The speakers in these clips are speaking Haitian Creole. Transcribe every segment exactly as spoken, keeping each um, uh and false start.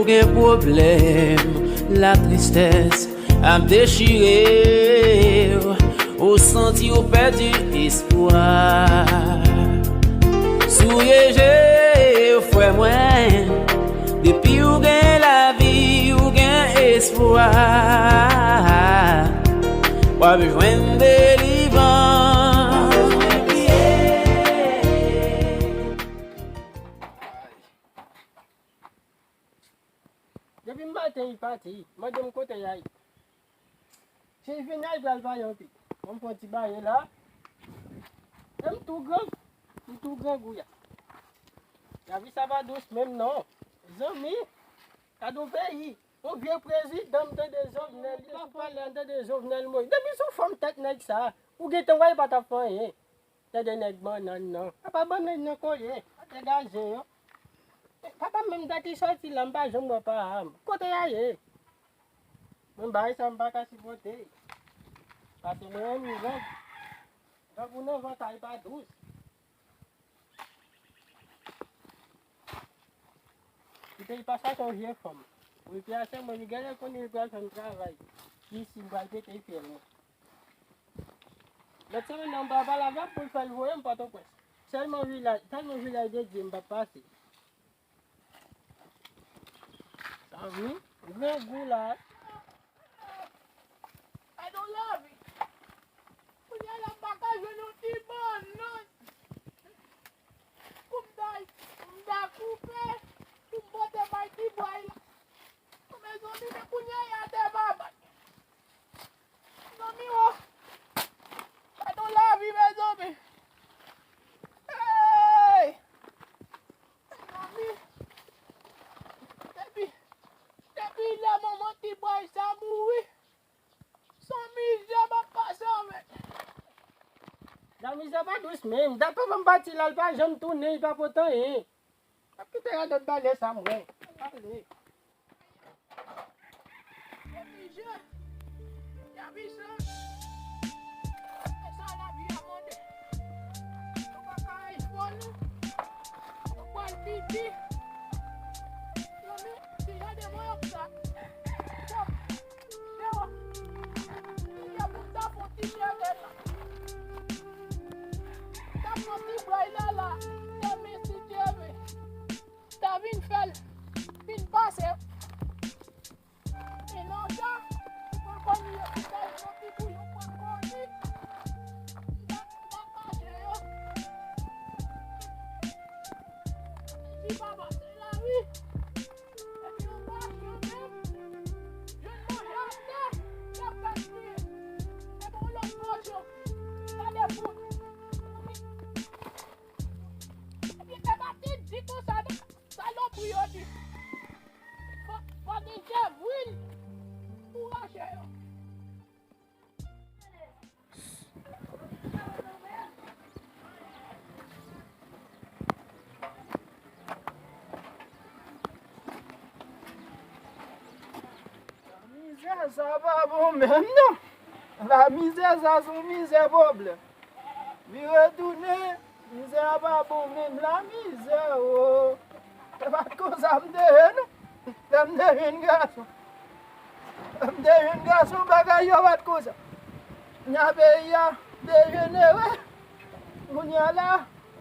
Gen pwoblèm, latristès ap dechire w, ou santi w pèdi espwa. Souye je w, frè mwen, depi w gen lavi, w gen espwa. W ap jwenn delivrans. Depi maten li pati, mande m kote y al. Si l vini, l pral pale anpil. Bon, m fè yon ti baye la. E m tou gran, m tou grangou ya. Lavi sa pa dous menm non. Zanmi, gade yon peyi. Yon vye prezidan, m tande Jovenel, li ap pale, m tande Jovenel Moïse. Depi sou fòm tèt nèg sa, ou gentan wè l pa t ap fè anyen. Tande nèg bannann nan. A pa bannann nan kole, a degaje yo. Papa m menm dat li sòti la, m pa janm wè pa a. Kote y ale? Mwen bagay sa m pa ka sipòte. Paske mwen menm, grangou nan vant a, li pa dous. Kite li pa chache yon vye fanm. Pou li pase mwen, li genlè konnen li pral fè m travay. Isi m pral pete fyèl mwen. Lòt semèn nan m pral pale avè l pou l fè l voye m Pòtoprens. Sèlman vilaj, sèlman vilaj de Dye m p ap pase. Zanmi, grangou la. Gade yon lavi. Kounye a la m pa ka jwenn yon ti bannann pou m ta, pou m ta koupe, pou m pote bay ti bway la. Mezanmi, men kounye a y a tè pa bay. Zanmi o. Gade yon lavi, mezanmi. Hey! Mezanmi. Depi, depi lè manman ti bway sa mouri, se yon mizè m ap pase avèk. La mizè pa dous menm. Dat papa m pati la, l pa janm tounen, li pa pote anyen. Ap kite radòt bale sa mwen. Ale. Oblije. Lavi sa. E sa lavi a mande. Nou pa ka al fò nou. Nou pral piti. Zanmi, ti jan de mwen ap sa. Bon. Dewo. Dewo pou ta fon ti cheve la. Ta fon ti bway la la. Demen si Dye vle. Ta vin fè l vin pase. E lontan, ou pa konn yo, ou pa konn ti bouyon, ou pa konn li. Ou pa, ou pa kache yo. Di papa, se lavi. Epi ou pa jwenn menm. Jwenn manje atè, y ap gaspiye. Epi yon lòt pòsyon, gade fout. Epi e pa ti di konsa non. Salopri yo di. Fò, fò gen jèvwil pou rache yo. Mizè sa pa bon menm non. La mizè sa se yon mizè pwoblèm. Vire tounen, mizè a pa bon menm, la mizè o. Se pa t konsa m te ye non. Lè m te jèn gason. Lè m te jèn gason, bagay yo pa t konsa. Kounya peyi a dejenere. Kounya la,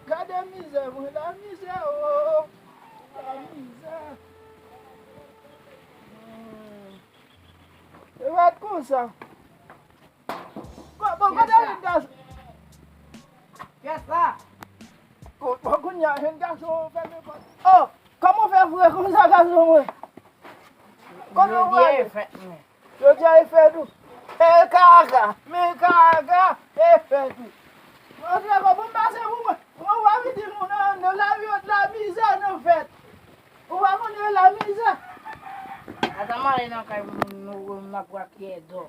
gade mizè mwen, la mizè o. La mizè. Hmm. Se pa t konsa. Ko-, bon, kote jèn gason? Kiyès la? Ko-, bon, kounya, jèn gason fèmen pòt. Oh, kòman w fè vre konsa, gason mwen? Kòman w ale? Jodi a e fèt mwen. Jodi a e fèt ou? E kaka, men kaka, e fèt ou. Montre kò pou m pase pou mwen. Mwen, w ap di moun nan, nan lari yo, la mizè nan fèt. Ou pa konnen la mizè. Ata m ale nan kay moun, nou, m ap bwè kyè dò.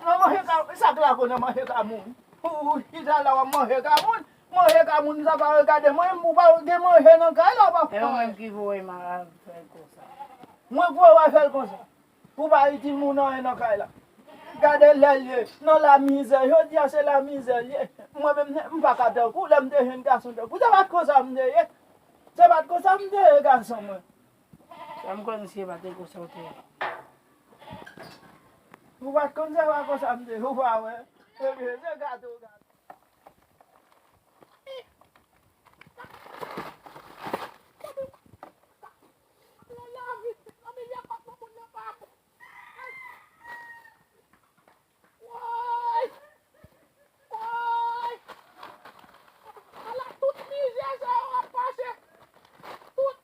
Nan manje ka, sa k la ko nan manje ka moun. Ou, ou chita la w ap manje ka moun. Manje ka moun sa pa regade mwen, ou pa gen manje nan kay la w pa fè. E ou menm ki voye m al fè l konsa. Mwen voye w al fè l konsa. Ou pa itil moun anyen nan kay la. Gade lè l ye. Nan la mizè. Jodi a se la mizè l ye. Mwen menm, m pa ka tankou lè m te jèn gason tankou. Se pa t konsa m te ye. Se pa t konsa m te ye gason mwen. Sa m konn si e pa te konsa w te ye. Ou pa t konn se pa konsa m te ye, ou pa wè. Ebyen, se gade w gade. Woy! Woy! Ala tout mizè sa yo ap pase. Tout.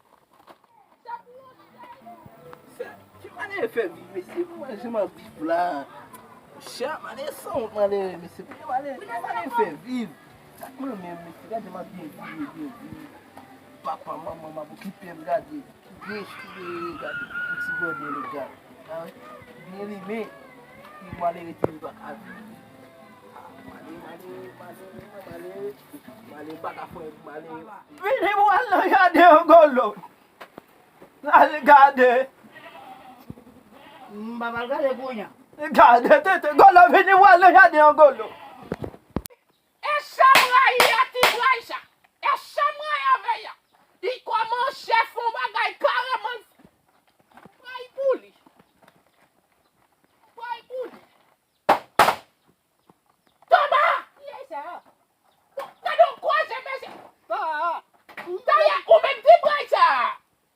Chè, ki malere fè viv, mesye? Pou mwen, jan m ap viv la. Chè, malere sanwont, malere, mesye. Pou ki malere, ki malere fè viv? Gad mwen menm, mesye. Gad jan m ap byen viv, byen viv. Papa, manman, m ap okipe m, gade. Byen chire, gade. Yon ti bòdè legal. Ah, byen limen. Ki malere te viv ak avi. Ah, malere, malere, malere, malere, malere, pa ka fè malere. Vini pou al nan jaden an, Golo. Al gade. M pa pral gade kounye a. Gade, tete, Golo, vini pou al nan jaden an, Golo. E sa m rayi a ti bray sa. E sa m rayi avè y a. Li kòmanse fè yon bagay kareman. Bray pou li. Bray pou li. Toma! Kiyès sa? Gade yon koze, mesye. Pa. Dayè, ou menm ki pran sa.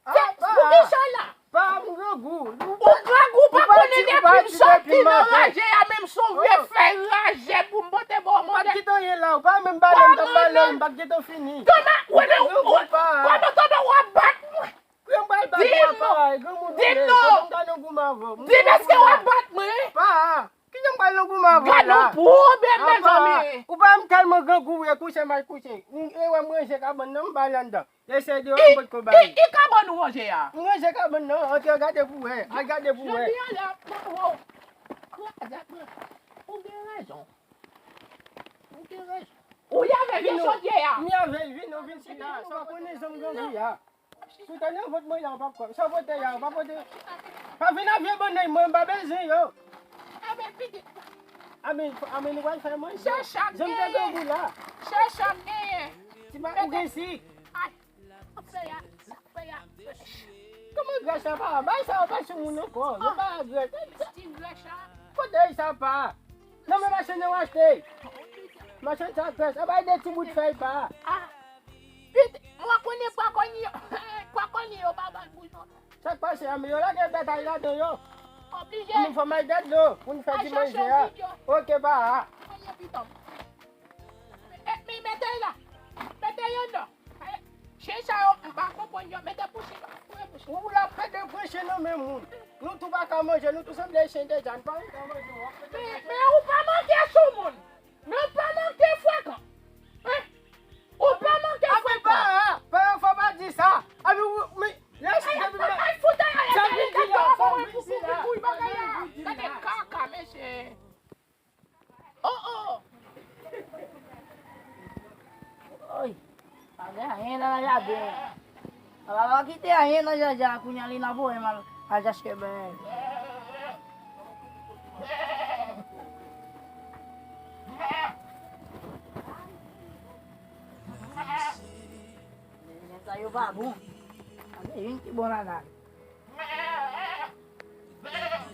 Ah, pa. Poukisa la? Pa, m grangou. Ou grangou, pa konnen depi m soti nan raje a, menm si w vle fè raje pou m pote ba w manje. Ou pa t kite anyen la, ou pa menm bale m, t ap bale w, m pa t gentan fini. Toma, ou menm, ou, kòman tande w ap bat mwen? Kounya m pral bat ou a pa, granmoun ou ye, fòk m ta nan goumen avè w. Di m èske w ap bat mwen? Pa, kijan m pral nan goumen avè w la? Gade yon pwoblèm, mezanmi. Ou pa m tèlman grangou, e kouche m al kouche. Ou e wè m ranje kabann nan, m ba l anndan. Eseye deyò, m potko ba li. Ki kabann ou ranje a? M ranje kabann nan, antre gade pou wè. Al gade pou wè. Jodi a la, m ap wè w. Kraze ak mwen. Ou gen rezon. Ou gen rezon. Ou lave vye chodyè a. M lave l, vin, nou vin chita. Sa w konnen zanm grangou a. Si w tande vant mwen la, w p ap kwè. Sa w pote la, w pa pote. Pa vin ak vye bannann mwen, m pa bezwen yo. Amèn pitit. Amèn, amèn, nou pral fè manje. Chè chak genyen. Janm te grangou la. Chè chak genyen. Ti pa ou gen sik. Ay, afè a, afè a. Kòman grès la pa? Bay sa yo pa sou moun ankò. Yo pa grès. Ti grès la. Kote sa pa? Nan men machann nan w achte. Machann sa grès. A bay de ti bout fèy pa. Ah. Pit, mwen konnen pwa kòni yo. Pwa kòni yo pa bay bouyon. Sa k pase a, men yo lage bèt ay ladan yo. Oblije. Nou fò m al gad dlo pou n fè ti manje a. Oke, pa a. Mwen ye pitan. E, men mete la. Mete yo nan. Chen sa yo, m pa konprann yo. Mete pou chen yo. Foure pou chen. Ou la pede pran chen nan men moun. Nou tou pa ka manje, nou tou sanble chen deja. Nou pa ka manje, w ap pede pran chen. Men, men ou pa manke sou moun. Men ou pa manke frekan. Hein? Ou pa manke frekan. Apa, pa, pa, fò pa di sa. Abi, ou, men, lè si depi men, sa vin di la, sa vin di la. Gade kaka, mesye. Oh, oh. Oy, pa gen anyen nan jaden an. Papa pa kite anyen nan jaden an, kounye a li nan voye m al, al chache bagay. Sa yo pa bon. Pa gen youn ki bon ladan.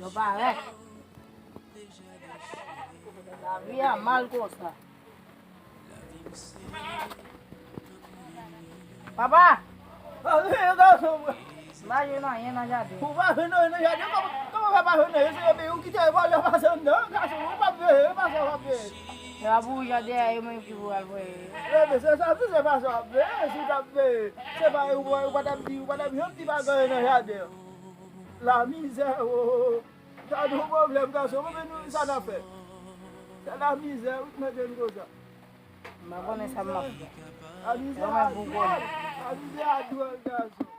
Yo parèt. Lavi a mal konsa. Papa! Ale, gason mwen. M pa jwenn anyen nan jaden. Ou pa jwenn anyen nan jaden? Kòman, kòman fè pa jwenn anyen? Se ebyen ou kite vòlè pase anndan, gason mwen, ou p ap veye, pase w ap veye. Se pa pou jaden a, yo menm ki pou al voye. Ebyen, se sa, se pa sa w ap veye, si w t ap veye. Se pa, ou, ou pa t ap di, ou pa t ap janm di pa gen anyen nan jaden an. Lamizè, o, o, o. Sa nou pwoblèm, gason, men nou, sa n ap fè? Se lamizè, wi, k mete n konsa. M pa konnen sa m ap fè. Lamizè a dwòl, lamizè a dwòl, gason.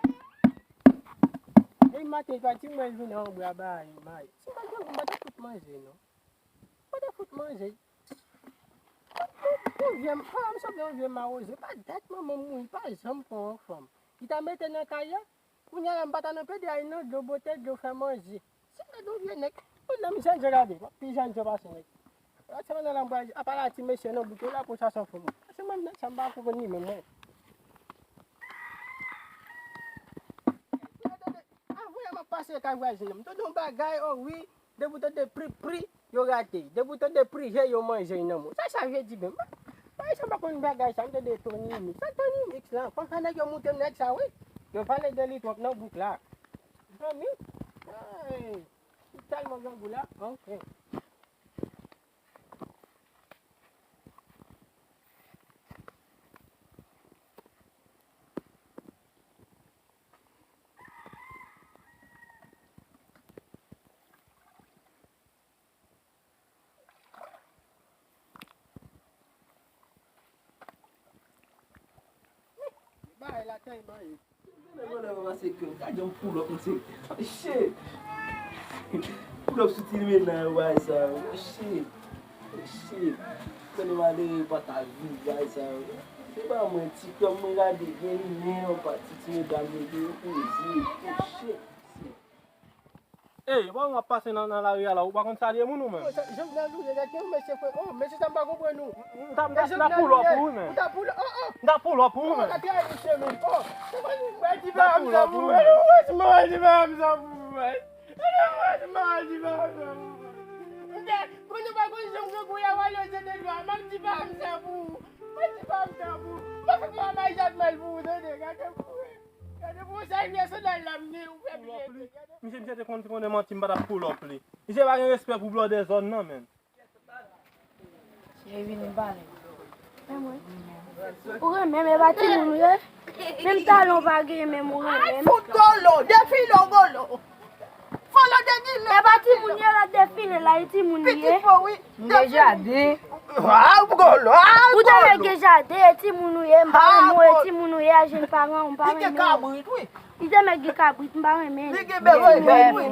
Depi maten, pati mwen vin anba bay, may. Si m pa t gen, m pa t fout manje, non. M pa t fout manje. Yon vye, m, ah, m sanble yon vye mawouze. Pa dat manman m mouri, pa janm pran yon fanm. Li ta mete nan kay la. Kounye a la, m pa ta nan pede al nan dlo, pote dlo, fè manje. Se gade yon vye nèg. Yon nonm jèn jan gade, pi jèn jan pase nèg. Lòt semèn nan la, m pral, apa la ti mesye nan bout yo la pou chache yon fanm. Se mwen nèg sa, m pa konprann li menm, mwen. Kounye a tande, a, Se ka vwazen an. M tande yon bagay, oh wi, depi w tande pri, pri, yo rate. Depi w tande pri, je, yo manje nan mou. Sa, sa vle di menm? Mwen, sa pa konn bagay sa, m tande Tony Mix. Sa Tony Mix la, konsa nèg yo moute nèg sa, wi. Yo pale de li twòp nan bouk la. Zanmi, hey, li tèlman grangou la, ok. Bagay la tèlman ye. Gade yon pull up, misye. Shit. Pull up sou ti menaj yo, bagay sa yo. Shit. Shit. Konnen malere pa ta viv, bagay sa yo. Se pa mwen, ti kòm mwen gade gen limen, yon pati ti medam yo gen poze. Shit. Ey, ou pa wè m ap pase nan, nan lari a la, ou pa konn salye moun ou menm? Oh, sa, Jovenel ou ye, gade yon mesye fre, oh, mesye sa m pa konprann ou. M t ap, m t ap, m t ap pull up pou ou menm. M t ap pull up, oh, oh. M t ap pull up pou ou menm. Oh, la trayi misye menm. Oh, mwen di pa m sa pou mwen. Mwen di pa m sa pou mwen. Mwen di pa m sa pou mwen. Konnen pa konn jan m pran pou y a wale yo se de lwa. Mwen di pa m sa pou ou. Mwen di pa m sa pou ou. Mwen fè pa bay jat mal pou ou, tande, gade pou ou. Gade pou ou, sa e pèsonèl la m gen, ou fè byen. Misye, misye te konn, te konn manti, m pa t ap pull up li. Misye pa gen respè pou blòdè zòn nan, menm. Misye vini pale. Ou renmen m, e pa timoun ou ye? Menm talon pa gen, menm ou renmen m. Fout golo, defile w golo. Folo de Ginen. E pa timoun ye, la defile la, e timoun ye. Pitit po, wi. M gen jaden. Ah, golo, ah, golo. Ou te mèt gen jaden, e timoun ou ye, m pa renmen w, e timoun ou ye, a jèn paran w, m pa renmen w. Li gen kabrit, wi. Li te mèt gen kabrit, m pa renmen l. Li gen bèl, wi.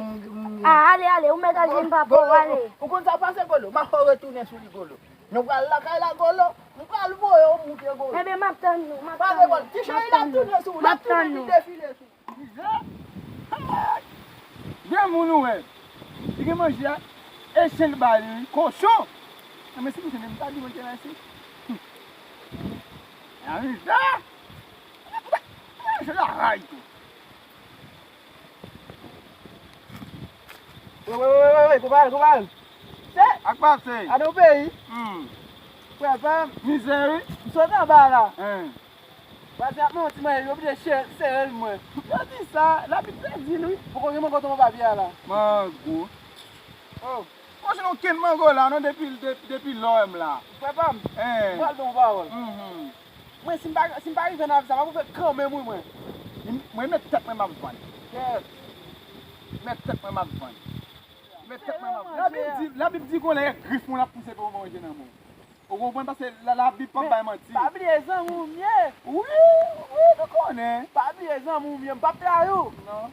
Ah, ale, ale, ou mèt al jwenn papa w, ale. Ou konn sa pase, golo? M ap fè w retounen sou li, golo. Nou pral lakay la, golo. M pral voye w moute, golo. Ebyen, m ap tann nou, m ap tann nou. Ti cheri, l ap tounen sou ou, l ap tounen vin defile sou ou. Granmoun ou wè. Li gen manje a. E chen ba li, wi. Kochon. Nan men si mwen te menm ta di mwen te la isi. Nan men sa. Mwen se la ray tou. Wè, wè, wè, wè, wè, konpare, konpare. Se ak pase. Ade yon peyi. Hmm. Frè pa m. Mizè, wi. M sot anba la. Hein. Pase ap manti mwen, yo oblije che-, sere l mwen. Yo di sa, Labib te di l, wi. Poko gen mango tonbe papye a la. Mango. Oh. Mwen se yon kenn mango la, non, depi, depi, depi lè w wè m la. Frè pa m, hein. Mwen pral ban w pawòl. Mhm. Mwen, si m pa, si m pa rive nan vi sa, m ap fè kanmenm, wi, mwen. Mwen, mwen, met tèt mwen m ap vann. Kèt. Met tèt mwen m ap vann. Met tèt mwen m ap vann. Labib di, Labib di gon lè grif moun ap pouse pou manje nan men w. Ou konprann? Paske la, Labib p ap bay manti. Pa bliye zanmi w m ye. Wi, wi, nou konnen. Pa bliye zanmi w m ye, m p ap trayi w. Non.